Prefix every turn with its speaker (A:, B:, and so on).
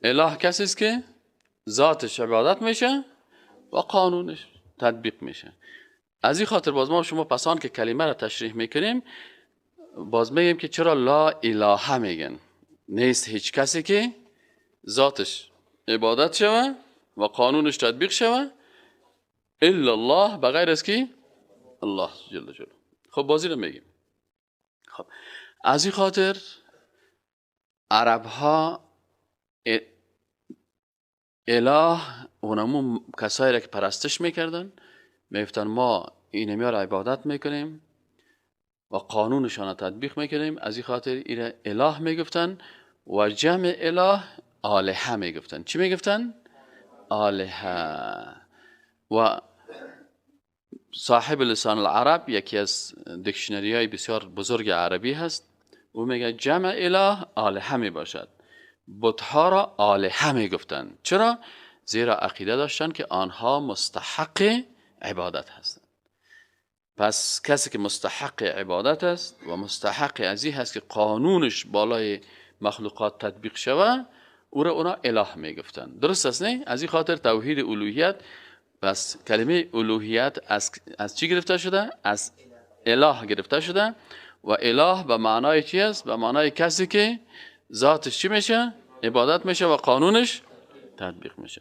A: اله کسی است که ذاتش عبادت میشه و قانونش تطبیق میشه. از این خاطر باز ما شما پسان که کلمه را تشریح میکنیم، باز میگیم که چرا لا اله میگن؟ نیست هیچ کسی که ذاتش عبادت شوه و قانونش تطبیق شوه الا الله، بغیر از کی؟ الله جل جلاله. خب، بازی رو میگیم. خب، از این خاطر عرب ها اله اونمو کسایی را که پرستش میکردن، میگفتن ما اینمی را عبادت میکنیم و قانونشان را تطبیق میکنیم. از این خاطر ایره اله میگفتن و جمع اله آلهه میگفتن. چی میگفتن؟ آلهه. و صاحب لسان العرب، یکی از dictionary های بسیار بزرگ عربی هست، او میگه جمع اله آلهه می باشد. بتها را آلهه می گفتن. چرا؟ زیرا عقیده داشتن که آنها مستحق عبادت هستند. پس کسی که مستحق عبادت است و مستحق ازی هست که قانونش بالای مخلوقات تطبیق شوه، او را اونا اله میگفتن. درست است، نه؟ از این خاطر توحید الوهیت، پس کلمه الوهیت از چی گرفته شده؟ از اله گرفته شده. و اله به معنای چی است؟ به معنای کسی که ذاتش چی میشه؟ عبادت میشه و قانونش تطبیق میشه.